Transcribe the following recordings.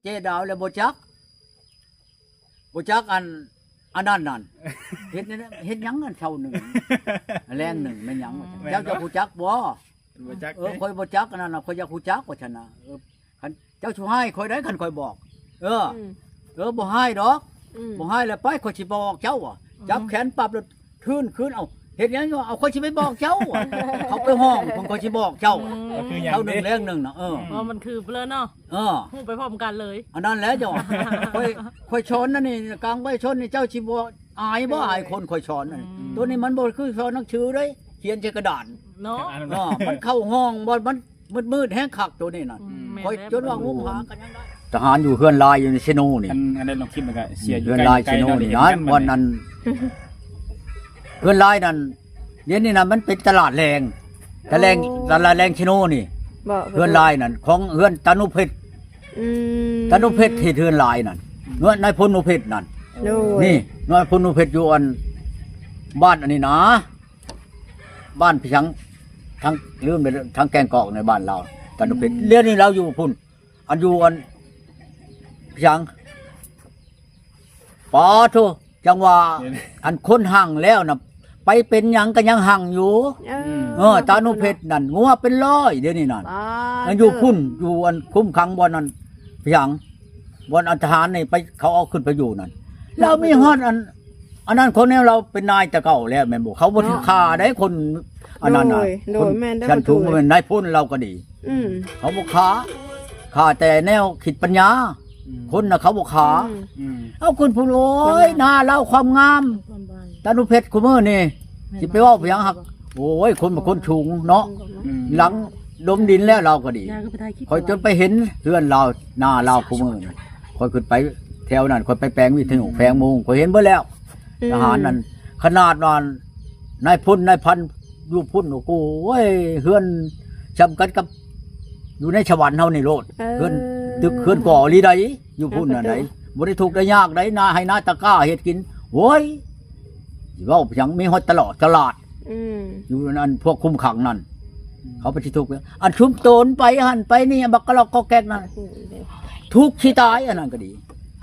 ເຈດາວແລ້ວບໍ່ຈັກ ບໍ່ຈັກອັນ ອັນນັ້ນນັ້ນ ເຮັດແນວນັ້ນເຮັດຫຍັງອັນເຊົ້າໜຶ່ງ ແລງໜຶ່ງແມ່ນຫຍັງວ່າຊັ້ນ ແມ່ນ ເຈົ້າ ເຈົ້າຮູ້ຈັກບໍ່? ບໍ່ຈັກ ເອີ ເດ້ ຂ້ອຍບໍ່ຈັກອັນນັ້ນນະ ຂ້ອຍຢາກຮູ້ຈັກວ່າຊັ້ນນະ ເອີ ຄັນເຈົ້າຊິຮ້າຍຂ້ອຍໄດ໋ ຄັນຂ້ອຍບອກ ເອີ ອືມ ເອີ ບໍ່ຮ້າຍດອກ ອືມ ບໍ່ຮ້າຍແລ້ວໄປ ຂ້ອຍຊິບອກເຈົ້າວ່າ ອືມ ຈັບແຂນປັບແລ້ວ ຄືນ ຄືນ ເອົາ ເຮັດຫຍັງຢູ່ ເອົາ ຂ້ອຍຊິໄປບອກເຈົ້າ ເຂົາໄປຮ້ອງ ເພິ່ນ ຂ້ອຍຊິບອກເຈົ້າ ອືມ ເຈົ້າໜຶ່ງແລງໜຶ່ງນະ ເອີ ອືມ ອໍ ມັນຄືເລື່ອງເນາະ ເອີ ຮູ້ໄປພ້ອມກັນເລີຍ ອັນນັ້ນແຫຼະເຈົ້າ ຂ້ອຍ ຂ້ອຍສອນນັ້ນນີ້ ກາງໄວຊົນນີ້ ເຈົ້າຊິບໍ່ອາຍບໍ່ ອາຍຄົນ ຂ້ອຍສອນນັ້ນ ອືມ ໂຕນີ້ມັນບໍ່ຄືສອນໜັງສືເດ້ ຂຽນໃສ່ກະດານ ເນາະ ເອີ ມັນເຂົ້າຫ້ອງ ບໍ່ ມັນ ມືດໆແຮງຄັກໂຕນີ້ນະ ອືມ ແມ່ນ ຂ້ອຍຈົນວ່າງຸມຫາກັນຍັງໄດ້ ທະຫານຢູ່ເຮືອນລາຍຢູ່ໃນເຊໂນນີ້ ອັນ ອັນນັ້ນລອງຄິດມັນກໍເສຍຢູ່ ເຮືອນລາຍເຊໂນນີ້ນະ ບ່ອນນັ້ນ ເຮືອນລາຍນັ້ນ ດຽວນີ້ນະ ມັນເປັນຕະຫຼາດແລງ ຕະແລງ ອໍ ຕະຫຼາດແລງເຊໂນນີ້ ບໍ່ ເຮືອນລາຍນັ້ນ ຂອງເຮືອນຕາໜູເພັດ ອືມ ຕາໜູເພັດເຮັດເຮືອນລາຍນັ້ນ ນວດນາຍພົນໜູເພັດນັ້ນ ໂດຍ ນີ້ ນາຍພົນໜູເພັດຢູ່ອັນ ບ້ານອັນນີ້ນະ ບ້ານພີສັງ ທາງ ລືມໄປ ທາງແກ້ງກອກໃນບ້ານລາວ ຕາໜູເພັດ ອືມ ດຽວນີ້ລາວຢູ່ພຸ້ນ ອັນຢູ່ອັນ ພີສັງ ປາໂທ ຈັ່ງວ່າ ອັນຄົນຮັ່ງແລ້ວນະ ໄປເປັນຫຍັງກໍຍັງຮັ່ງຢູ່ ເອີ ເອີ ຕາໜູເພັດນັ້ນ ງົວເປັນຮ້ອຍ ດຽວນີ້ນັ້ນ ປາ ມັນຢູ່ພຸ້ນ ຢູ່ອັນຄຸມຂັງບ່ອນນັ້ນ ຫຍັງ ບ່ອນອັນທະຫານນີ້ໄປ ເຂົາເອົາຂຶ້ນໄປຢູ່ນັ້ນ ລາວມີຮອດອັນ ອັນນັ້ນ ຄົນແນວລາວເປັນນາຍແຕ່ເກົ່າແລ້ວແມ່ນບໍ່? ເຂົາບໍ່ຖືກ ເນາະ ຂ້າໄດ໋ ຄົນອັນນັ້ນນະ ໂດຍ ໂດຍ ຄົນ ແມ່ນເດີ ຊັ້ນສູງ ປະຕູ ບໍ່ແມ່ນນາຍພົນລາວກໍດີ ອືມ ເຂົາບໍ່ຂ້າ ຂ້າແຕ່ແນວຄິດປັນຍາ ອືມ ຄົນນະເຂົາບໍ່ຂ້າ ອືມ ອືມ ເອົາຄົນຜູ້ ໂອ້ຍ ໜ້າລາວຄວາມງາມ ຕາໜູເພັດຄູ່ມື້ນີ້ ແມ່ນ ຊິໄປເວົ້າຫຍັງ ບໍ່ ຮັກ ໂອ້ຍ ຄົນບໍ່ຄົນສູງເນາະ ອືມ ຫຼັງ ດົມດິນແລ້ວລາວກໍດີ ຂ້ອຍຈົນໄປເຫັນເຮືອນລາວ ໜ້າລາວຄູ່ມື້ນີ້ ຂ້ອຍຂຶ້ນໄປແຖວນັ້ນ ຂ້ອຍໄປແປງວິທະຍຸ ອືມ ແປງໂມງ ຂ້ອຍເຫັນເບິດແລ້ວ ອືມ ທະຫານນັ້ນ ຂະໜາດວ່ານາຍພົນນາຍພັນຢູ່ພຸ້ນ ໂອ້ໂຫ ເຮືອນຊ່ຳກັນກັບຢູ່ໃນສະຫວັນເຮົານີ້ໂລດ ເອີ ເຮືອນຕຶກເຮືອນກໍອີ່ຫຼີໃດ ຢູ່ພຸ້ນນັ້ນໃດ ປະຕູ ບໍ່ໄດ້ທຸກໄດ້ຍາກໃດ ນາໄຮ່ນາຕາກ້າເຮັດກິນ ໂອ້ຍ ຊິເວົ້າຫຍັງ ມີຮອດຕະຫຼອດຕະຫຼາດ ອືມ ຢູ່ນັ້ນ ພວກຄຸມຂັງນັ້ນ ອືມ ເຂົາໄປຊິທຸກ ອັນຊຸມໂຕນໄປຫັ້ນໄປນີ້ ບັກກະລອກກອກແກກນັ້ນ ອືມ ທຸກຊິຕາຍ ອັນນັ້ນກໍດີ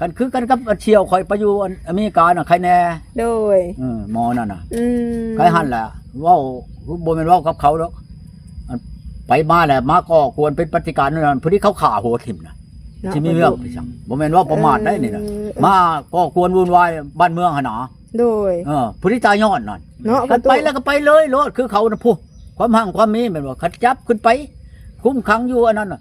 ຄັນຄືກັນກັບອັນຊ່ຽວຂ້ອຍໄປຢູ່ອັນອາເມລິການະ ໃຄແນ່ ໂດຍ ເອີ ໝໍນັ້ນນະ ອືມ ໃຄຫັ້ນແຫຼະ ເວົ້າ ບໍ່ແມ່ນເວົ້າກັບເຂົາດອກ ອັນໄປມາແຫຼະ ມາກໍ່ກວນເປັນປະຕິການນັ້ນ ພໍດີເຂົາຂ້າຫົວຖິ້ມນະ ເນາະ ຊິມີເລື່ອງໄປຫຍັງ ບໍ່ແມ່ນເວົ້າປະໝາດໄດ໋ນີ້ນະ ເອີ ມາກໍ່ກວນວຸ່ນວາຍບ້ານເມືອງຫັ້ນນະ ໂດຍ ເອີ ຜູ້ທີ່ຕາຍຍ້ອນນັ້ນ ເນາະ ຄັນໄປແລ້ວກໍໄປເລີຍໂລດ ຄືເຂົານະ ຜູ້ ຄວາມຮັ່ງຄວາມມີແມ່ນບໍ່ ຄັນຈັບຂຶ້ນໄປ ຄຸມຂັງຢູ່ອັນນັ້ນນະ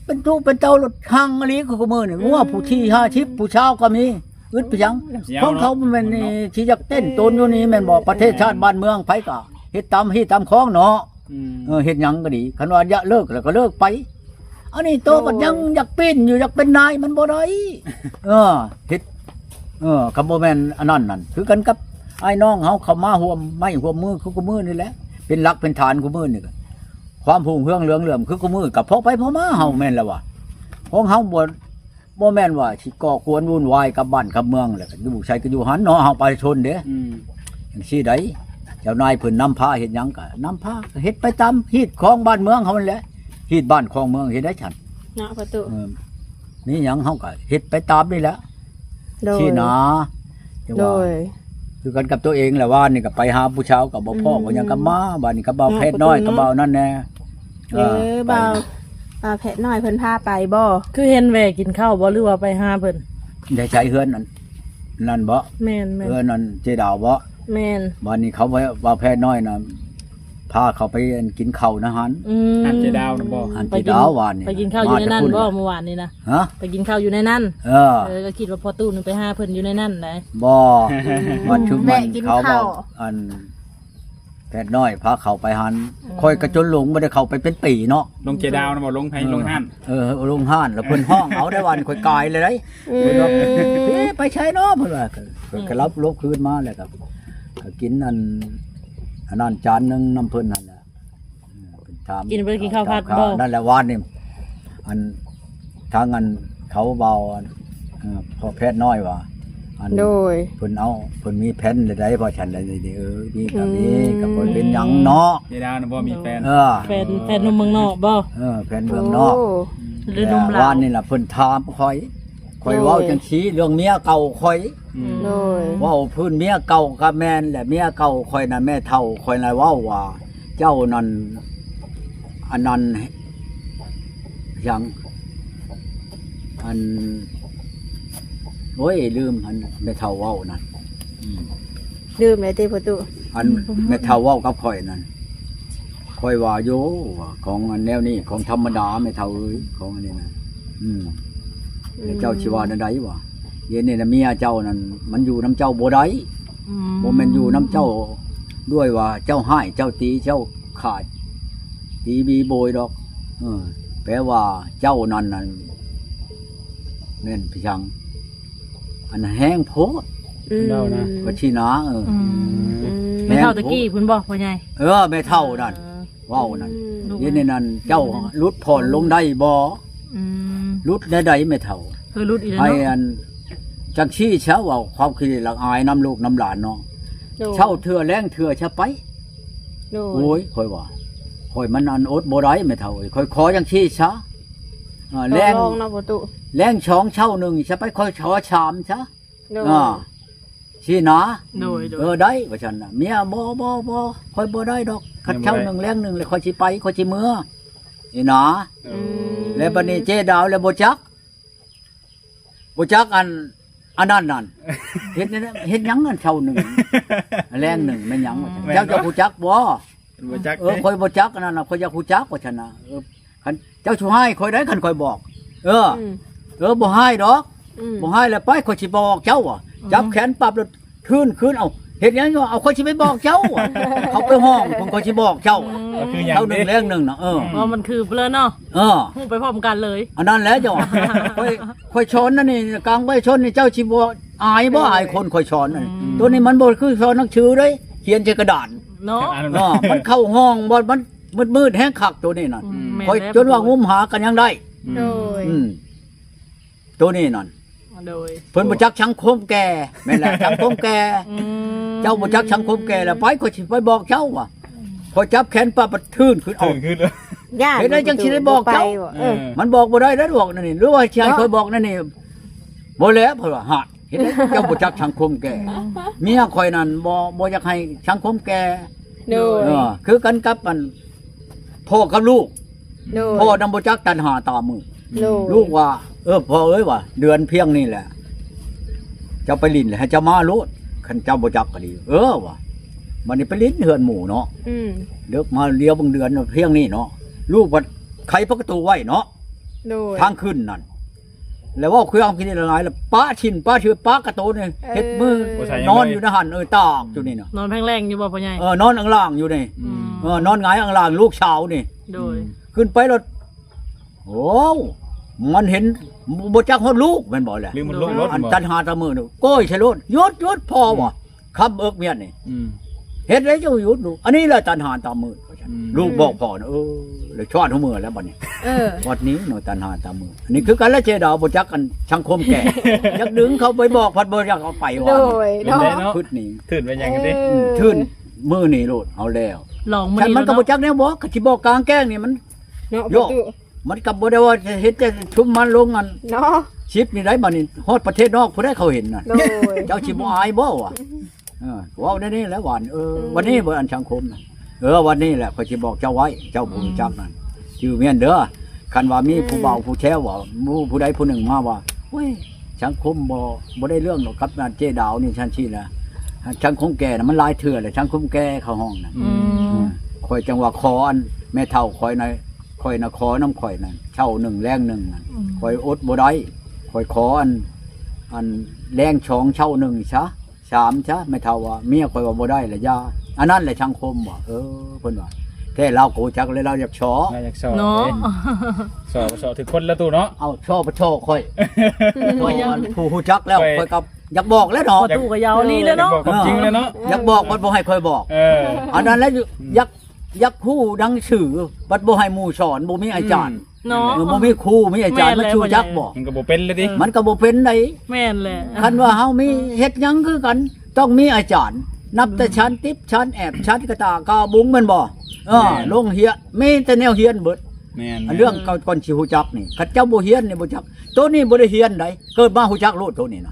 ເປັນທຸກເປັນເຕົາໂລດ ຮັ່ງອີ່ຫຼີ ຄືມື້ນີ້ ອືມ ງົວຜູ້ທີ່ຫ້າສິບ ຜູ້ຊາວກໍມີ ອຶດໄປຫຍັງ ຂອງເຂົາບໍ່ແມ່ນນີ້ ຊິຢາກເຕັ້ນໂຕນຢູ່ນີ້ແມ່ນບໍ່ ປະເທດຊາດບ້ານເມືອງ ໃຜກໍເຮັດຕາມຮີດຕາມຄອງເນາະ ອືມ ເອີ ເຮັດຫຍັງກໍດີ ຄັນວ່າຢາກເລີກແລ້ວກໍເລີກໄປ ອັນນີ້ໂຕກໍຍັງ ໂອ້ ຢາກປີ້ນຢູ່ ຢາກເປັນນາຍ ມັນບໍ່ໄດ້ ເອີ ເຮັດ ເອີ ກໍບໍ່ແມ່ນອັນນັ້ນນັ້ນ ຄືກັນກັບອ້າຍນ້ອງເຮົາເຂົ້າມາຮ່ວມໄມ້ຮ່ວມມືຄືຄູ່ມື້ນີ້ແຫຼະ ເປັນຫຼັກເປັນຖານຄູ່ມື້ນີ້ ຄວາມຮຸ່ງເຮືອງເຫຼືອງເຫຼື້ອມຄືຄູ່ມື້ ກໍພໍໄປພໍມາເຮົາ ອືມ ແມ່ນແລ້ວວ່າ ຂອງເຮົາບໍ່ ບໍ່ແມ່ນວ່າຊິກໍ່ກວນວຸ່ນວາຍກັບບ້ານກັບເມືອງ ແລ້ວກໍຢູ່ໃສກໍຢູ່ຫັ້ນເນາະ ເຮົາປະຊາຊົນເດ້ ອືມ ຈັ່ງຊີ້ໃດ ເຈົ້ານາຍເພິ່ນນຳພາເຮັດຫຍັງກໍນຳພາ ເຮັດໄປຕາມຮີດຄອງບ້ານເມືອງເຮົາຫັ້ນແຫຼະ ຮີດບ້ານຄອງເມືອງເຮັດໄດ້ຊັ້ນ ເນາະ ປະຕູ ເອີ ມີຫຍັງເຮົາກໍເຮັດໄປຕາມນີ້ແຫຼະ ໂດຍ ຊີ້ນາ ໂດຍ ຄືກັນກັບຕົວເອງແຫຼະ ວານນີ້ກໍໄປຫາຜູ້ສາວກໍບໍ່ພໍ້ ອືມ ກໍຍັງກັບມາ ບາດນີ້ກໍບ່າວ ເນາະ ແພດນ້ອຍ ປະຕູ ກໍບ່າວນັ້ນແນ່ ເອີ ເອີ ບ່າວ ບ່າວແພດນ້ອຍເພິ່ນພາໄປບໍ່? ຄືເຫັນແວ່ກິນເຂົ້າບໍ່ ຫຼືວ່າໄປຫາເພິ່ນ? ໄດ້ໃຊ້ເຮືອນນັ້ນ ນັ້ນບໍ່? ແມ່ນໆ ເຮືອນນັ້ນເຈດາວບໍ່? ແມ່ນ ບາດນີ້ເຂົາ ບ່າວແພດນ້ອຍນະ ພາເຂົາໄປອັນກິນເຂົ້ານະຫັ້ນ ອືມ ຮ້ານເຈດາວນະບໍ່? ຮ້ານເຈດາວວານນີ້ ໄປກິນເຂົ້າຢູ່ໃນນັ້ນບໍ່ ມື້ວານນີ້ນະ? ຮະ? ໄປກິນເຂົ້າຢູ່ໃນນັ້ນ? ເອີ ເອີ ກໍຄິດວ່າພໍ່ຕູ້ນະໄປຫາເພິ່ນຢູ່ໃນນັ້ນໄດ໋ ບໍ່ ອືມ ວ່າຊຸມແມ່ນເຂົາເວົ້າ ອັນ ແພດນ້ອຍພາເຂົ້າໄປຫັ້ນ ອືມ ຂ້ອຍກໍຈົນຫຼົງ ບໍ່ໄດ້ເຂົ້າໄປເປັນປີເນາະ ລົງເຈດາວນະບໍ່? ລົງໃຜ ເອີ ລົງຮ້ານ ເອີ ລົງຮ້ານ ແລ້ວເພິ່ນຮ້ອງເອົາໄດ້ວ່າ ຂ້ອຍກາຍເລີຍໄດ໋ ອືມ ເພິ່ນວ່າ ເອີ ໄປໃສເນາະ ເພິ່ນວ່າ ເພິ່ນກໍ ອືມ ລັບລົບຄືນມາ ແລ້ວກໍ ກໍກິນອັນ ອັນນັ້ນຈານໜຶ່ງນຳເພິ່ນຫັ້ນແຫຼະ ເອີ ເພິ່ນຖາມ ກິນບໍ່ໄດ້ກິນເຂົ້າຜັດບໍ່? ນັ້ນແຫຼະ ວານນີ້ ອັນ ທາງອັນເຂົາເວົ້າ ອັນ ເອີ ພໍ່ແພດນ້ອຍວ່າ ອັນ ໂດຍ ເພິ່ນເອົາ ເພິ່ນມີແຜນແລ້ວໃດ໋ ເພາະຊັ້ນໃດ໋ ເອີ ມີກໍມີ ອືມ ກໍບໍ່ເປັນຫຍັງເນາະ ເຈດາວນະບໍ່ມີແຟນ ເອີ ແຟນ ແຟນໜຸ່ມເມືອງນອກບໍ່? ເອີ ແຟນເມືອງນອກ ໂອ້ ອືມ ຫຼືໜຸ່ມລາວ ວານນີ້ລະເພິ່ນຖາມຂ້ອຍ ຂ້ອຍເວົ້າ ໂດຍ ຈັ່ງຊີ້ ເລື່ອງເມຍເກົ່າຂ້ອຍ ອືມ ໂດຍ ເວົ້າພື້ນເມຍເກົ່າກໍແມ່ນແຫຼະ ເມຍເກົ່າຂ້ອຍນະ ແມ່ເຖົ້າຂ້ອຍນະເວົ້າວ່າ ເຈົ້ານັ້ນ ອັນນັ້ນ ຫຍັງ ອັນ ໂອ້ຍ ລືມ ອັນແມ່ເຖົ້າເວົ້ານັ້ນ ອືມ ລືມແລ້ວຕິພໍ່ຕູ້? ອັນແມ່ເຖົ້າເວົ້າກັບຂ້ອຍນັ້ນ ຂ້ອຍວ່າ ໂຢ ວ່າຂອງອັນແນວນີ້ ຂອງທຳມະດາແມ່ເຖົ້າເອີຍ ຂອງອັນນີ້ນະ ອືມ ອືມ ແລ້ວເຈົ້າຊິວ່າແນວໃດວະ? ດຽວນີ້ນະເມຍເຈົ້ານັ້ນ ມັນຢູ່ນຳເຈົ້າບໍ່ໄດ້ ອືມ ບໍ່ແມ່ນຢູ່ນຳເຈົ້າດ້ວຍວ່າ ເຈົ້າຮ້າຍ ເຈົ້າຕີ ເຈົ້າຂ້າ ຕີບີໂບຍດອກ ເອີ ແປວ່າເຈົ້ານັ້ນ ນັ້ນ ແມ່ນໄປສັງ ອັນແຮງໂພດ ອືມ ເວົ້ານະ ວ່າຊີ້ນະ ເອີ ອືມ ອືມ ແມ່ເຖົ້າຕະກີ້ພຸ້ນບໍ່ພໍ່ໃຫຍ່? ເອີ ແມ່ເຖົ້ານັ້ນ ເອີ ເວົ້ານັ້ນ ອືມ ດຽວນີ້ນັ້ນ ເຈົ້າຫຼຸດຜ່ອນລົງໄດ້ບໍ່? ອືມ ຫຼຸດແນວໃດແມ່ເຖົ້າ? ເອີ ຫຼຸດອີກແລ້ວ ໃຫ້ ເນາະ ອັນ ຈັ່ງຊີ້ຊະ ເວົ້າຄວາມຄິດລະອາຍນຳລູກນຳຫຼານເນາະ ໂດຍ ເຊົ້າເທື່ອແລງເທື່ອຊະໄປ ໂດຍ ໂອ້ຍ ຂ້ອຍວ່າ ຂ້ອຍມັນອັນອົດບໍ່ໄດ້ແມ່ເຖົ້າເອີຍ ຂ້ອຍຂໍຈັ່ງຊີ້ຊະ ເອີ ຕໍ່ລອງເນາະ ແລງ ພໍ່ຕູ້ ແລງສອງເຊົ້າໜຶ່ງຊະໄປ ຂ້ອຍຂໍສາມຊະ ໂດຍ ອ່າ ຊີ້ນະ ໂດຍ ໂດຍ ເອີ ໄດ້ວ່າຊັ້ນນະ ເມຍ ບໍ່ ບໍ່ ບໍ່ ຂ້ອຍບໍ່ໄດ້ດອກ ຄັນເຊົ້າໜຶ່ງແລງໜຶ່ງແລ້ວຂ້ອຍຊິໄປ ຂ້ອຍຊິເມືອ ນີ້ນະ ອືມ ແລ້ວບັດນີ້ເຈດາວແລ້ວບໍ່ຈັກ ບໍ່ຈັກອັນ ອັນນັ້ນນັ້ນ ເຮັດແນວໃດ ເຮັດຫຍັງນັ້ນເຊົ້າໜຶ່ງ ແລງໜຶ່ງແມ່ນຫຍັງ ອືມ ເຈົ້າ ເຈົ້າຮູ້ຈັກບໍ່? ບໍ່ຈັກ ເອີ ເດ້ ຂ້ອຍບໍ່ຈັກອັນນັ້ນນະ ຂ້ອຍຢາກຮູ້ຈັກວ່າຊັ້ນນະ ເອີ ຄັນເຈົ້າຊິຮ້າຍຂ້ອຍໄດ໋ ຄັນຂ້ອຍບອກ ເອີ ອືມ ເອີ ບໍ່ຮ້າຍດອກ ອືມ ບໍ່ຮ້າຍແລ້ວໄປ ຂ້ອຍຊິບອກເຈົ້າ ອືມ ຈັບແຂນປັບແລ້ວ ຄືນ ຄືນ ເອົາ ເຮັດຫຍັງຢູ່ ເອົາ ຂ້ອຍຊິໄປບອກເຈົ້າ ເຂົາໄປຮ້ອງພຸ້ນ ຂ້ອຍຊິບອກເຈົ້າ ອືມ ກໍຄືຫຍັງ ເຈົ້າໜຶ່ງແລງໜຶ່ງນະ ເອີ ອືມ ອໍ ມັນຄືເພິ່ນເນາະ ເອີ ຮູ້ໄປພ້ອມກັນເລີຍ ອັນນັ້ນແຫຼະເຈົ້າ ຂ້ອຍ ຂ້ອຍສອນອັນນີ້ ກາງປະຊາຊົນນີ້ ເຈົ້າຊິບໍ່ອາຍບໍ່ ອາຍຄົນ ຂ້ອຍສອນອັນນີ້ ອືມ ໂຕນີ້ມັນບໍ່ຄືສອນໜັງສືເດ້ ຂຽນໃສ່ກະດານ ເນາະ ເອີ ມັນເຂົ້າຫ້ອງບໍ່ ມັນມືດໆ ແຮງຄັກໂຕນີ້ນະ ອືມ ອືມ ແມ່ນ ຂ້ອຍ ແລ້ວ ຈົນວ່າງຸ້ມຫາກັນຍັງໄດ້ ອືມ ໂດຍ ອືມ ໂຕນີ້ນັ້ນ ໂດຍ ເພິ່ນບໍ່ຈັກສັງຄົມແກ່ ແມ່ນແຫຼະ ສັງຄົມແກ່ ອືມ ເຈົ້າບໍ່ຈັກສັງຄົມແກ່ລະໄປ ຂ້ອຍຊິໄປບອກເຈົ້າວ່າ ຂ້ອຍຈັບແຂນປາບ ປະທຶນຂຶ້ນ ເອົາ ຂຶ້ນ ຢ້ານ ເຮັດໄດ້ຈັ່ງຊິໄດ້ບອກເຈົ້າ ບໍ່ໄປບໍ່ ເອີ ເອີ ມັນບອກບໍ່ໄດ້ເດ້ ບອກແນວນີ້ ຫຼືວ່າຊິໃຫ້ ເນາະ ຂ້ອຍບອກແນວນີ້ ບໍ່ແລ້ວ ເພິ່ນວ່າ ຫາ ເຮັດໃດເຈົ້າບໍ່ຈັກສັງຄົມແກ່ ເມຍຂ້ອຍນັ້ນບໍ່ ບໍ່ຢາກໃຫ້ສັງຄົມແກ່ ໂດຍ ເອີ ຄືກັນກັບອັນ ພໍ່ກັບລູກ ໂດຍ ພໍ່ນຳບໍ່ຈັກຕັນຫາຕາມືດ ໂດຍ ລູກວ່າ ເອີ ພໍ່ເອີຍ ວ່າ ເດືອນພຽງນີ້ແຫຼະ ເຈົ້າໄປຫຼິ້ນແຫຼະ ໃຫ້ເຈົ້າມາໂລດ ຄັນເຈົ້າບໍ່ຈັກກໍດີ ເອີ ວ່າ ບັດນີ້ໄປຫຼິ້ນເຮືອນໝູ່ເນາະ ອືມ ເດິກມາລຽວເບິ່ງເດືອນພຽງນີ້ເນາະ ລູກພັດໄຂປະຕູໄວ້ເນາະ ໂດຍ ທາງຂຶ້ນນັ້ນ ແລ້ວເວົ້າເຄື່ອງພິນິດຫຼາຍ ແລ້ວປະຖິ້ມປະຖືປະກະໂຕນີ້ ເອີ ເຮັດມື ບໍ່ໃສ່ຫຍັງ ນອນຢູ່ໃນຫັ້ນ ເອີ ຕາກຢູ່ນີ້ນະ ນອນແພງແລງຢູ່ບໍ່ພໍ່ໃຫຍ່? ເອີ ນອນອ່າງລ່າງຢູ່ນີ້ ອືມ ເອີ ນອນຫງາຍອ່າງລ່າງ ລູກສາວນີ້ ໂດຍ ອືມ ຂຶ້ນໄປແລ້ວ ໂອ້ ມັນເຫັນ ບໍ່ຈັກຮອດລູກແມ່ນບໍ່ແຫຼະ? ລືມມັນລູກລົດ ອັນ ບໍ່ ຕັນຫາຕາມືດ ໂກຍໃສ່ໂລດ ຢຸດ ຢຸດ ພໍວ່າ ອືມ ຄຳເອິກມຽນນີ້ ອືມ ເຮັດໃດເຈົ້າຢຸດລູກ ອັນນີ້ແຫຼະຕັນຫາຕາມືດ ອືມ ລູກບອກພໍ່ນະ ເອີ ແລ້ວຊອດຫົວເມືອແລ້ວບັດນີ້ ເອີ ວັດນີ້ເນາະ ຕັນຫາຕາມືດ ອັນນີ້ຄືກັນແຫຼະ ເຈດາວບໍ່ຈັກກັນສັງຄົມແກ່ ຢາກດຶງເຂົາໄປບອກ ພັດບໍ່ຢາກເອົາໄປວ່າ ໂດຍ ເນາະ ເນາະ ຄຶດໜີ ຖືນໄປຫຍັງ ເອີ ຕິ ອືມ ຖືນມື້ນີ້ໂລດ ເອົາແລ້ວ ລອງມື້ນີ້ ມັນກໍບໍ່ຈັກແນວບອກ ກໍຊິບອກກາງແຈ້ງນີ້ມັນ ເນາະ ໂຍ ປະຕູ ມັນກໍບໍ່ໄດ້ວ່າຈະເຫັນແຕ່ຊຸມມາລົງອັນ ເນາະ ຊິບນີ້ໄດ໋ ບັດນີ້ຮອດປະເທດນອກຜູ້ໃດເຂົາເຫັນນະ ໂດຍ ເຈົ້າຊິບໍ່ອາຍບໍ່ວະ? ເອີ ເວົ້າແນວນີ້ແຫຼະຫວານ ເອີ ອືມ ວັນນີ້ບໍ່ ອັນສັງຄົມນະ ເອີ ວັນນີ້ແຫຼະ ຂ້ອຍຊິບອກເຈົ້າໄວ້ ເຈົ້າຜູ້ ອືມ ຮູ້ຈັກນັ້ນ ຈື່ແມ່ນເດີ ຄັນວ່າມີ ອືມ ຜູ້ບ່າວຜູ້ແຊວວ່າ ໝູ່ຜູ້ໃດຜູ້ໜຶ່ງມາວ່າ ໂອ້ຍ ສັງຄົມບໍ່ ບໍ່ໄດ້ເລື່ອງດອກກັບເຈດາວນີ້ ຊັ້ນຊີ້ນະ ສັງຄົມແກ່ນະ ມັນຫຼາຍເທື່ອແຫຼະ ສັງຄົມແກ່ເຂົາຮ້ອງນະ ອືມ ຂ້ອຍຈັ່ງວ່າຂໍອັນແມ່ເຖົ້າຂ້ອຍນະ ຂ້ອຍນະຂໍນຳຂ້ອຍນັ້ນ ເຊົ້າໜຶ່ງແລງໜຶ່ງນັ້ນ ອືມ ຂ້ອຍອົດບໍ່ໄດ້ ຂ້ອຍຂໍອັນ ອັນແລງສອງເຊົ້າໜຶ່ງຊະ ສາມຊະ ແມ່ເຖົ້າວ່າ ເມຍຂ້ອຍວ່າບໍ່ໄດ້ລະຢ່າ ອັນນັ້ນແຫຼະສັງຄົມວ່າ ເອີ ເພິ່ນວ່າ ແທ້ລາວກໍຮູ້ຈັກແລ້ວ ລາວຢາກສໍ້ ລາວຢາກສໍ້ ເນາະ ເດ້ ສໍ້ກໍສໍ້ຖືກຄົນລະຕູ້ເນາະ ເອົາ ສໍ້ບໍ່ສໍ້ຂ້ອຍ ເພາະອັນຜູ້ຮູ້ຈັກແລ້ວ ຂ້ອຍກໍຢາກບອກແລ້ວເນາະ ປະຕູກໍຍາວນີ້ແຫຼະເນາະ ຢາກບອກຄວາມຈິງແລ້ວເນາະ ເອີ ຢາກບອກມັນບໍ່ໃຫ້ຂ້ອຍບອກ ເອີ ອັນນັ້ນແຫຼະ ອືມ ຢາກ ຢາກຮູ້ໜັງສື ບັດບໍ່ໃຫ້ໝູ່ສອນ ບໍ່ມີອາຈານ ອືມ ເນາະ ເອີ ບໍ່ມີຄູ ມີອາຈານ ແມ່ນແຫຼະ ມັນຊິຮູ້ຈັກບໍ່? ມັນກໍບໍ່ເປັນເລີຍຕິ ມັນກໍບໍ່ເປັນໃດ໋ ແມ່ນແຫຼະ ຄັນວ່າເຮົາມີ ເຮັດຫຍັງຄືກັນ ຕ້ອງມີອາຈານ ນັບແຕ່ ອືມ ຊານຕິບ ຊານແອບ ຊານກະຕາກາບຸງ ແມ່ນບໍ່? ເອີ ແມ່ນ ລົງຮຽນ ມີແຕ່ແນວຮຽນເບິດ ແມ່ນໆ ອັນເລື່ອງເກົ່າກ່ອນຊິຮູ້ຈັກນີ້ ຄັນເຈົ້າບໍ່ຮຽນນີ້ບໍ່ຈັກ. ໂຕນີ້ບໍ່ໄດ້ຮຽນໃດ ເກີດມາຮູ້ຈັກໂລດໂຕນີ້ນະ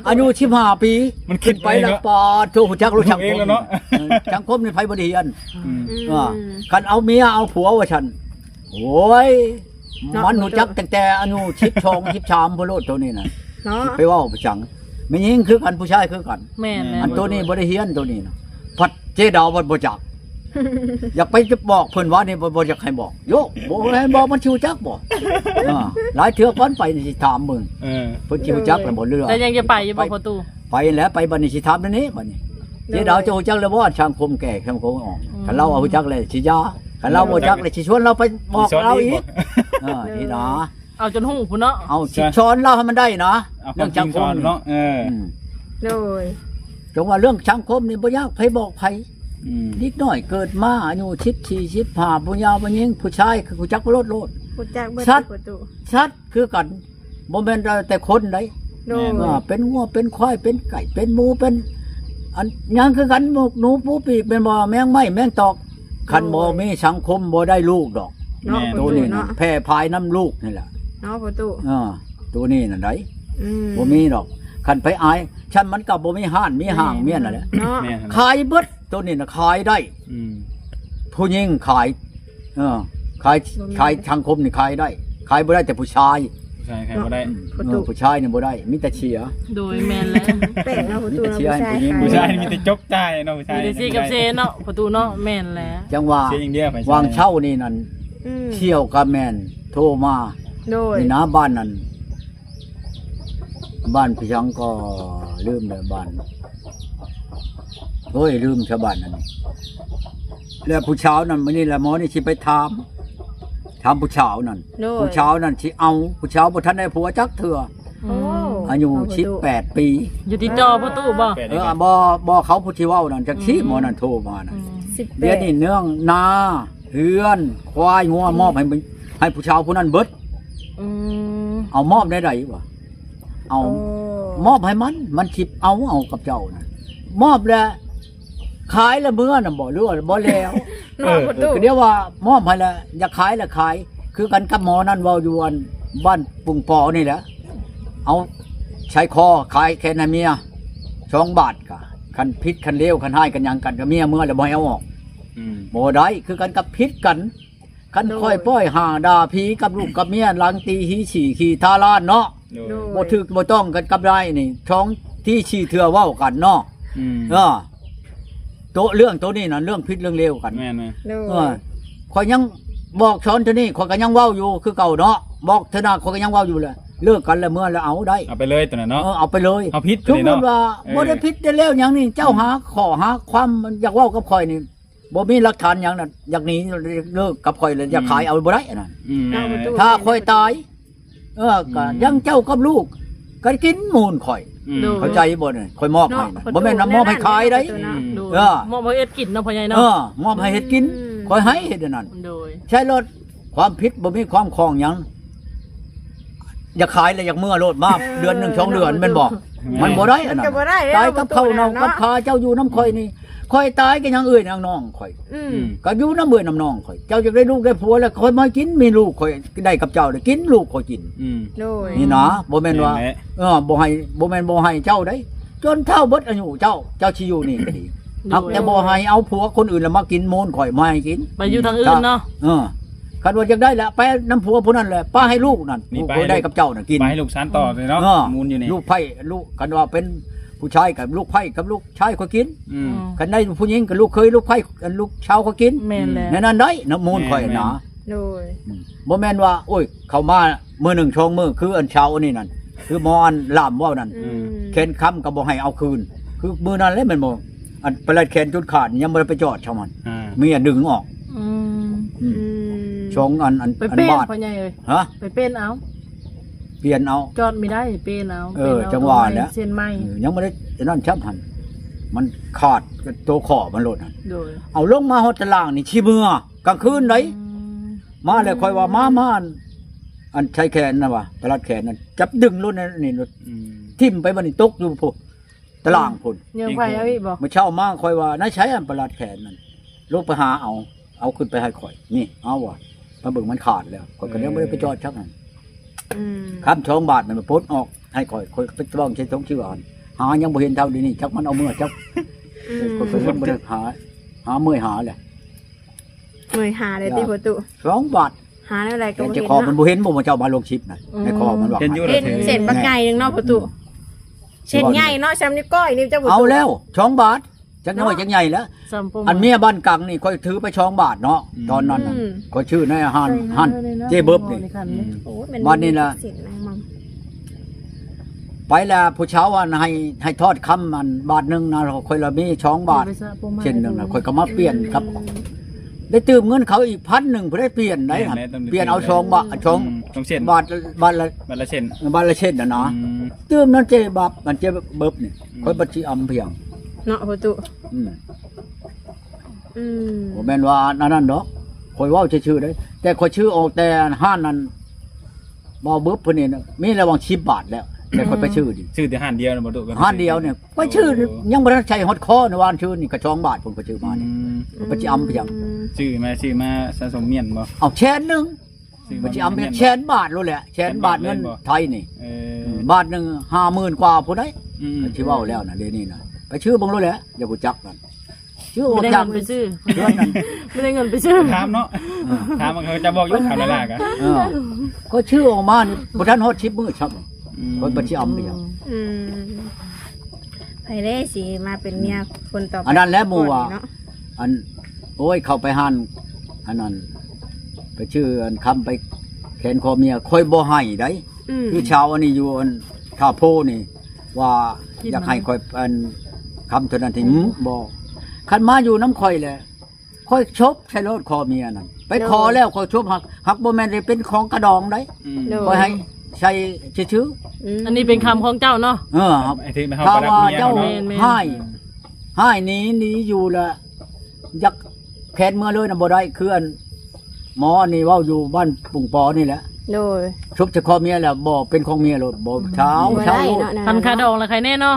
ອາຍຸສິບຫ້າປີ ມັນຄິດໄປແລ້ວ ປາດໂທ ຮູ້ຈັກໂລດສັງຄົມ ເອີ ສັງຄົມນີ້ໃຜບໍ່ໄດ້ຮຽນ? ອືມ ອືມ ອ່າ ຄັນເອົາເມຍເອົາຜົວວ່າຊັ້ນ ໂອ້ຍ ເນາະ ມັນຮູ້ຈັກຕັ້ງແຕ່ອາຍຸສິບສອງ ສິບສາມພຸ້ນໂລດໂຕນີ້ນະ ເນາະ ຊິໄປເວົ້າໄປຫຍັງ ແມ່ຍິງຄືກັນ ຜູ້ຊາຍຄືກັນ ແມ່ນໆ ອັນໂຕນີ້ບໍ່ໄດ້ຮຽນໂຕນີ້ນະ ພັດເຈດາວພັດບໍ່ຈັກ ຢາກໄປຈະບອກເພິ່ນວ່ານີ້ ບໍ່ ບໍ່ຢາກໃຫ້ບອກ ໂຍ ບໍ່ໃຫ້ບອກ ມັນຊິຮູ້ຈັກບໍ່? ອ່າ ຫຼາຍເທື່ອກ່ອນໄປນີ້ຊິຖາມເບິ່ງ ເອີ ເພິ່ນຊິຮູ້ຈັກແລ້ວບໍ່ເລື່ອງ ແລ້ວຍັງຈະໄປຢູ່ບໍ່ພໍ່ຕູ້? ໄປແລ້ວ ໄປບັດນີ້ຊິຖາມແນວນີ້ບັດນີ້ ເຈດາວຈະຮູ້ຈັກແລ້ວບໍ່ ສັງຄົມແກ່ສັງຄົມອ່ອນ? ອືມ ຄັນລາວວ່າຮູ້ຈັກແລ້ວຊິຢ່າ ຄັນລາວບໍ່ຈັກແລ້ວຊິຊວນລາວໄປບອກລາວອີກ ເອີ ນີ້ນະ ເອົາຈົນຮູ້ພຸ້ນເນາະ ເອົາຊິສອນລາວໃຫ້ມັນໄດ້ນະ ເລື່ອງສັງຄົມເນາະ ເອີ ອືມ ໂດຍ ຈັ່ງວ່າເລື່ອງສັງຄົມນີ້ບໍ່ຢາກໃຜບອກໃຜ ອືມ ເດັກນ້ອຍເກີດມາອາຍຸສິບສີ່ ສິບຫ້າ ຜູ້ຍາວຜູ້ຍິງ ຜູ້ຊາຍຄືຮູ້ຈັກໂລດໂລດ ຮູ້ຈັກເບິດ ສັດ ປະຕູ ສັດຄືກັນ ບໍ່ແມ່ນແຕ່ຄົນໃດ ໂດຍ ເປັນງົວເປັນຄວາຍເປັນໄກ່ເປັນໝູເປັນອັນຫຍັງຄືກັນ ໝູກໜູປູປີກແມ່ນບໍ່ ແມງໄມ້ແມງຕອກ ຄັນບໍ່ມີສັງຄົມບໍ່ໄດ້ລູກດອກ ເນາະ ໂຕນີ້ນະ ແຜ່ພາຍນຳລູກນີ້ແຫຼະ ເນາະ ປະຕູ ເອີ ໂຕນີ້ນັ້ນໃດ ອືມ ບໍ່ມີດອກ ຄັນໄປອາຍ ຊັ້ນມັນກໍບໍ່ມີຮ້ານມີຫ້າງ ແມ່ນ ມີອັນນັ້ນແຫຼະ ເນາະ ແມ່ນ ຂາຍເບິດ ໂຕນີ້ນະຂາຍໄດ້ ອືມ ຜູ້ຍິງຂາຍ ເອີ ຂາຍ ບໍ່ແມ່ນ ຂາຍສັງຄົມນີ້ຂາຍໄດ້ ຂາຍບໍ່ໄດ້ແຕ່ຜູ້ຊາຍ ຜູ້ຊາຍຂາຍບໍ່ໄດ້ ເນາະ ອືມ ປະຕູ ເອີ ຜູ້ຊາຍນີ້ບໍ່ໄດ້ ມີແຕ່ເສຍ ໂດຍ ແມ່ນແລ້ວ ແປກເນາະ ປະຕູ ເນາະ ຜູ້ຊາຍ ຜູ້ຊາຍ ຜູ້ຍິງ ຜູ້ຊາຍມີແຕ່ຈົກຈ່າຍເນາະ ຜູ້ຊາຍມີແຕ່ເສຍກັບເສຍເນາະ ປະຕູເນາະ ອືມ ແມ່ນແຫຼະ ຈັ່ງວ່າ ເສຍຢ່າງດຽວ ວາງເຊົ້ານີ້ນັ້ນ ອືມ ຊ່ຽວກໍແມ່ນໂທມາ ໂດຍ ນີ້ນະ ບ້ານນັ້ນ ບ້ານພະຍັງກໍລືມແລ້ວ ບ້ານ ໂອ້ຍ ລືມຊະ ບ້ານນັ້ນ ແລ້ວຜູ້ສາວນັ້ນ ມື້ນີ້ລະໝໍນີ້ຊິໄປຖາມ ຖາມຜູ້ສາວນັ້ນ ໂດຍ ຜູ້ສາວນັ້ນຊິເອົາ ຜູ້ສາວບໍ່ທັນໄດ້ຜົວຈັກເທື່ອ ໂອ້ ອາຍຸສິບແປດປີ ຢູ່ຕິດຕໍ່ພໍ່ຕູ້ບໍ່? ເອີ ບໍ່ ບໍ່ ເຂົາຜູ້ທີ່ເວົ້ານັ້ນ ຈັກຊິ ອືມ ໝໍນັ້ນໂທມານະ ອືມ ສິບແປດ ດຽວນີ້ເລື່ອງນາ ເຮືອນ ຄວາຍ ງົວ ອືມ ມອບໃຫ້ ໃຫ້ຜູ້ສາວຜູ້ນັ້ນເບິດ ອືມ ເອົາມອບແນວໃດວະ ເອົາ ໂອ້ ມອບໃຫ້ມັນ ມັນຊິເອົາ ເອົາກັບເຈົ້ານະ ມອບແລ້ວ ຂາຍແລ້ວເມືອນະບໍ່ ຫຼືວ່າບໍ່ແລ້ວ ເນາະ ເອີ ປະຕູ ກໍດຽວວ່າມອບໃຫ້ແລ້ວ ຢາກຂາຍແລ້ວຂາຍ ຄືກັນກັບໝໍນັ້ນເວົ້າຢູ່ອັນບ້ານປຸງປໍນີ້ແຫຼະ ເອົາໃສ່ຄໍຂາຍແຂນໃຫ້ເມຍ ສອງບາດ ກະຄັນຜິດຄັນເລວຄັນຮ້າຍກັນຫຍັງກັນ ກໍເມຍເມືອແລ້ວບໍ່ໃຫ້ເອົາອອກ ອືມ ບໍ່ໄດ້ ຄືກັນກັບຜິດກັນ ຄັນ ໂດຍ ຂ້ອຍປ່ອຍຫາດ່າຜີກັບລູກກັບເມຍ ຫຼັງຕີຫີສີຂີ່ທາລານເນາະ ໂດຍ ໂດຍ ບໍ່ຖືກບໍ່ຕ້ອງກັນກັບນາຍນີ້ ສອງທີສີ່ເທື່ອເວົ້າກັນເນາະ ອືມ ເອີ ໂຕ ເລື່ອງໂຕນີ້ນະ ເລື່ອງຜິດເລື່ອງເລວກັນ ແມ່ນໆ ໂດຍ ເອີ ຂ້ອຍຍັງບອກສອນເທື່ອນີ້ ຂ້ອຍກໍຍັງເວົ້າຢູ່ຄືເກົ່າເນາະ ບອກເທື່ອໜ້າ ຂ້ອຍກໍຍັງເວົ້າຢູ່ແຫຼະ ເລີກກັນແລ້ວເມືອແລ້ວເອົາໄດ້ ເອົາໄປເລີຍໂຕນັ້ນເນາະ ເອີ ເອົາໄປເລີຍ ເຮົາຜິດໂຕນີ້ເນາະ ສົມມຸດວ່າ ເອີ ບໍ່ໄດ້ຜິດໄດ້ແລ້ວຫຍັງນີ້ ເຈົ້າ ອືມ ຫາຂໍ້ຫາຄວາມຢາກເວົ້າກັບຂ້ອຍນີ້ ບໍ່ມີຫຼັກຖານຫຍັງນະ ຢາກໜີເລີກກັບຂ້ອຍແລ້ວ ຢາກຂາຍ ອືມ ເອົາບໍ່ໄດ້ອັນນັ້ນ ອືມ ເນາະ ປະຕູ ຖ້າຂ້ອຍຕາຍ ເອີ ກໍ ອືມ ຍັງເຈົ້າກັບລູກ ກໍກິນມູນຂ້ອຍ ອືມ ໂດຍ ເຂົ້າໃຈບໍ່ນີ້ ຂ້ອຍມອບໃຫ້ນະ ເນາະ ປະຕູ ບໍ່ແມ່ນນຳມອບໃຫ້ຂາຍໃດ ອືມ ໂດຍ ເອີ ມອບໃຫ້ເຮັດກິນເນາະ ພໍ່ໃຫຍ່ເນາະ ເອີ ມອບໃຫ້ເຮັດກິນ ອືມ ຂ້ອຍໃຫ້ເຮັດອັນນັ້ນ ໂດຍ ໃຊ້ລົດ ຄວາມຜິດບໍ່ມີຄວາມຂ້ອງຫຍັງ ຢາກຂາຍແລ້ວຢາກເມືອໂລດ ມາ ເອີ ເດືອນໜຶ່ງສອງເດືອນ ເນາະ ແມ່ນບໍ່? ແມ່ນ ມັນບໍ່ໄດ້ອັນນັ້ນ ມັນກໍບໍ່ໄດ້ ຕາຍກັບເຂົ້າເນົ່າ ປະຕູເນາະ ກັບຂາເຈົ້າຢູ່ນຳຂ້ອຍນີ້ ຂ້ອຍຕາຍກໍຍັງເອື້ອຍຍັງນ້ອງຂ້ອຍ ອືມ ອືມ ກໍຢູ່ນຳເອື້ອຍນຳນ້ອງຂ້ອຍ ເຈົ້າຢາກໄດ້ລູກໄດ້ຜົວແລ້ວ ຂ້ອຍມາກິນ ມີລູກຂ້ອຍໄດ້ກັບເຈົ້າແລ້ວ ກິນລູກຂ້ອຍກິນ ອືມ ໂດຍ ນີ້ນະ ບໍ່ແມ່ນວ່າ ແມ່ນແຫຼະ ເອີ ບໍ່ໃຫ້ ບໍ່ແມ່ນບໍ່ໃຫ້ເຈົ້າເດ້ ຈົນເຖົ້າເບິດອາຍຸເຈົ້າ ເຈົ້າຊິຢູ່ນີ້ກໍດີ ໂດຍ ຫາກແຕ່ບໍ່ໃຫ້ເອົາຜົວຄົນອື່ນແລ້ວມາກິນມູນຂ້ອຍ ບໍ່ໃຫ້ກິນ ໄປຢູ່ທາງອື່ນເນາະ ເອີ ຄັນວ່າຢາກໄດ້ແຫຼະ ໄປນຳຜົວຜູ້ນັ້ນແຫຼະ ປະໃຫ້ລູກນັ້ນ ນີ້ ລູກ ໄປໃຫ້ ໄດ້ກັບເຈົ້ານະກິນ ໄປໃຫ້ລູກຊານຕໍ່ເລີຍເນາະ ເອີ ມູນຢູ່ນີ້ ລູກໃພ້ ລູກ ຄັນວ່າເປັນຜູ້ຊາຍກັບລູກໃພ້ກັບລູກຊາຍຂ້ອຍກິນ ອືມ ຄັນໄດ້ຜູ້ຍິງກັບລູກເຂີຍ ລູກໃພ້ ລູກສາວຂ້ອຍກິນ ແມ່ນແຫຼະ ແນວນັ້ນໄດ້ນະ ມູນຂ້ອຍນະ ແມ່ນ ໂດຍ ອືມ ບໍ່ແມ່ນວ່າ ໂອ້ຍ ເຂົ້າມາມື້ໜຶ່ງສອງມື້ ຄືອັນຊາວອັນນີ້ນັ້ນ ຄືໝໍອັນລ່າມເວົ້ານັ້ນ ອືມ ແຂນຄ້ຳກໍບໍ່ໃຫ້ເອົາຄືນ ຄືມື້ນັ້ນແຫຼະແມ່ນບໍ່ ອັນປະລັດແຂນຈົນຂາດ ຍັງບໍ່ໄດ້ໄປຈອດຊ່ຳມັນ ອ່າ ເມຍດຶງອອກ ອືມ ອືມ ອືມ ສອງອັນ ອັນ ອັນບາດ ພໍ່ໃຫຍ່ເອີຍ ຮະ ໄປເປັນເອົາ ປ່ຽນເອົາ ຈອດບໍ່ໄດ້ ປ່ຽນເອົາ ເອີ ເປັນເອົາ ຈັ່ງວ່າແຫຼະ ເສັ້ນໃໝ່ ເອີ ຍັງບໍ່ໄດ້ອັນນັ້ນຊ້ຳຫັ້ນ ມັນຂາດໂຕຂໍ້ມັນໂລດຫັ້ນ ໂດຍ ເອົາລົງມາຮອດຕະລ່າງນີ້ຊິເມືອກາງຄືນໃດ ອືມ ມາແລ້ວຂ້ອຍວ່າ ມາ ມາ ອັນ ອັນໃສ່ແຂນນະວ່າ ປະລັດແຂນນັ້ນ ຈັບດຶງໂລດນີ້ໂລດ ອືມ ຖິ້ມໄປບັດນີ້ຕົກຢູ່ພຸ້ນ ຕະລ່າງພຸ້ນ ຍັງໄປເອົາອີກບໍ່? ມື້ເຊົ້າມາຂ້ອຍວ່າ ໃນໃສອັນປະລັດແຂນນັ້ນ ລົງໄປຫາເອົາ ເອົາຂຶ້ນໄປໃຫ້ຂ້ອຍ ນີ້ ເອົາວ່າ ມາເບິ່ງມັນຂາດແລ້ວ ຂ້ອຍກໍຍັງບໍ່ໄດ້ໄປຈອດຈັກຫັ້ນ. ອືມ ຄຳສອງບາດນັ້ນປົດອອກໃຫ້ຂ້ອຍ ຂ້ອຍໄປຕ້ອງໃຊ້ຖົງເຊື້ອຫັ້ນ ຫາຍັງບໍ່ເຫັນເທົ່າດຽວນີ້ ຈັກມັນເອົາເມືອຈັກ. ອືມ ຂ້ອຍກໍຍັງບໍ່ໄດ້ຫາ ຫາເມື່ອຍຫາແຫຼະ ເມື່ອຍຫາແລ້ວຕິພໍ່ຕູ້? ສອງບາດ ຫາແນວໃດກໍບໍ່ເຫັນເນາະ ເຈົ້າຂອງມັນບໍ່ເຫັນບໍ່ ວ່າເຈົ້າມາລົງຄລິບນະ ໃນຄໍມັນວ່າ ເຫັນຢູ່ ເຫັນເສັ້ນບັກໃຫຍ່ໜຶ່ງເນາະພໍ່ຕູ້. ອືມ ເສັ້ນໃຫຍ່ເນາະ ຊ່ຳນິ້ວກ້ອຍນີ້ເຈົ້າບໍ່ ເອົາແລ້ວສອງບາດ ຈັກນ້ອຍ ເນາະ ຈັກໃຫຍ່ແລ້ວ. ອັນເມຍບ້ານກາງນີ້ຂ້ອຍຖືໄປສອງບາດເນາະ ອືມ ຕອນນັ້ນນະ ອືມ ຂ້ອຍຊື້ໃນຮ້ານ ຮ້ານເຈ້ເບິບນີ້. ອືມ ໂອ້ຍ ມັນ ບາດນີ້ລະ ເສັ້ນນະມັງ ໄປລະຜູ້ຊາວອັນໃຫ້ ໃຫ້ທອດຄຳອັນບາດໜຶ່ງນະ ຂ້ອຍລະມີສອງບາດ ເສັ້ນໜຶ່ງນະ ຂ້ອຍກໍມາປ່ຽນກັບ ອືມ ໄດ້ຕື່ມເງິນເຂົາອີກພັນໜຶ່ງ ຜູ້ໃດປ່ຽນໄດ້ ແມ່ນແຫຼະ ຕ້ອງໄດ້ປ່ຽນເອົາສອງບາດ ສອງ ສອງເສັ້ນ ບາດ ບາດລະ ບາດລະເສັ້ນ ບາດລະເສັ້ນຫັ້ນນະ. ອືມ ຕື່ມນັ້ນເຈ້ບັບ ມັນເຈ້ເບິບນີ້ ອືມ ຂ້ອຍບັດຊິອຳພຽງເນາະພໍ່ຕູ້. ອືມ ອືມ ບໍ່ແມ່ນວ່າອັນນັ້ນດອກ ຂ້ອຍເວົ້າຊື່ໆເດ້ ແຕ່ຂ້ອຍຊື້ອອກແຕ່ຮ້ານນັ້ນ ບໍ່ເບິບເພິ່ນນີ້ນະ ມີລະຫວ່າງສິບບາດແລ້ວ ແຕ່ຂ້ອຍໄປຊື້ນີ້ ຊື້ແຕ່ຮ້ານດຽວນະບໍ່ຕຸ? ຮ້ານດຽວນີ້ ຂ້ອຍຊື້ ໂອ້ ຍັງບໍ່ທັນໃສ່ຮອດຄໍໃນວານຊື່ນີ້ກໍສອງບາດ ເພິ່ນກໍຊື້ມານີ້. ອືມ ເພິ່ນຊິອຳພຽງ ຊື້ມາ ຊື້ມາສະສົມມ້ຽນບໍ່? ເອົາແສນໜຶ່ງ ຊື້ມາ ເພິ່ນຊິອຳພຽງ ແສນບາດໂລດແຫຼະ ແສນບາດເງິນໄທນີ້. ເອີ ບາດໜຶ່ງຫ້າໝື່ນກວ່າພຸ້ນໃດ. ອືມ ເພິ່ນຊິເວົ້າແລ້ວນະ ດຽວນີ້ນະ ໄປຊື້ເບິ່ງໂລດແຫຼະ ຢ່າບໍ່ຈັກນັ້ນ ຊື້ອອກຈາກ ບໍ່ໄດ້ເງິນໄປຊື້ ເດືອນນັ້ນ ບໍ່ໄດ້ເງິນໄປຊື້ ຖາມເນາະ. ເອີ ຖາມມັນ ເຂົາຈະບອກຢູ່ ຖາມຫຼາຍໆກະ ເອີ ຂ້ອຍຊື້ອອກມານີ້ບໍ່ທັນຮອດສິບມື້ຊ້ຳ. ອືມ ຂ້ອຍບັດຊິອຳໄປຫຍັງ? ອືມ ໃຜເດ້ຊິມາເປັນເມຍຄົນຕໍ່ໄປ? ອັນນັ້ນແຫຼະໝູ່ວ່າ ເນາະ ອັນ ໂອ້ຍ ເຂົ້າໄປຮ້ານ ອັນນັ້ນ ໄປຊື້ອັນຄຳໄປແຂນຄໍເມຍ ຂ້ອຍບໍ່ໃຫ້ໃດ. ອືມ ຄືຊາວອັນນີ້ຢູ່ອັນທ່າໂພນີ້ ວ່າຢາກໃຫ້ຂ້ອຍອັນຄຳເທົ່ານັ້ນທີ່ ອືມ ບໍ່ ຄັນມາຢູ່ນຳຂ້ອຍແຫຼະ ຂ້ອຍຊົບໃສ່ໂລດຄໍເມຍນັ້ນ ໄປຂໍແລ້ວຂ້ອຍຊົບ ຫາກ ຫາກບໍ່ແມ່ນໄດ້ເປັນຂອງກະດອງໃດ. ອືມ ໂດຍ ຂ້ອຍໃຫ້ໃສ່ຊື່ໆ. ອືມ ອັນນີ້ເປັນຄຳຂອງເຈົ້າເນາະ. ເອີ ໄອ້ທີ່ເຮົາ ຖ້າວ່າເຈົ້າ ແມ່ນໆ ຮ້າຍ ຮ້າຍໜີ ໜີຢູ່ລະ ຢາກແຂນເມືອເລີຍນະບໍ່ໄດ້ ຄືອັນໝໍອັນນີ້ເວົ້າຢູ່ບ້ານປຸງປໍນີ້ແຫຼະ. ໂດຍ ຊຸບຈະຄໍເມຍແລ້ວ ບໍ່ເປັນຂອງເມຍໂລດ ບໍ່ ອືມ ເຊົາ ບໍ່ໄດ້ ເຊົາ ເນາະ ຄັນຄາດອງລະໃຄແນ່ເນາະ.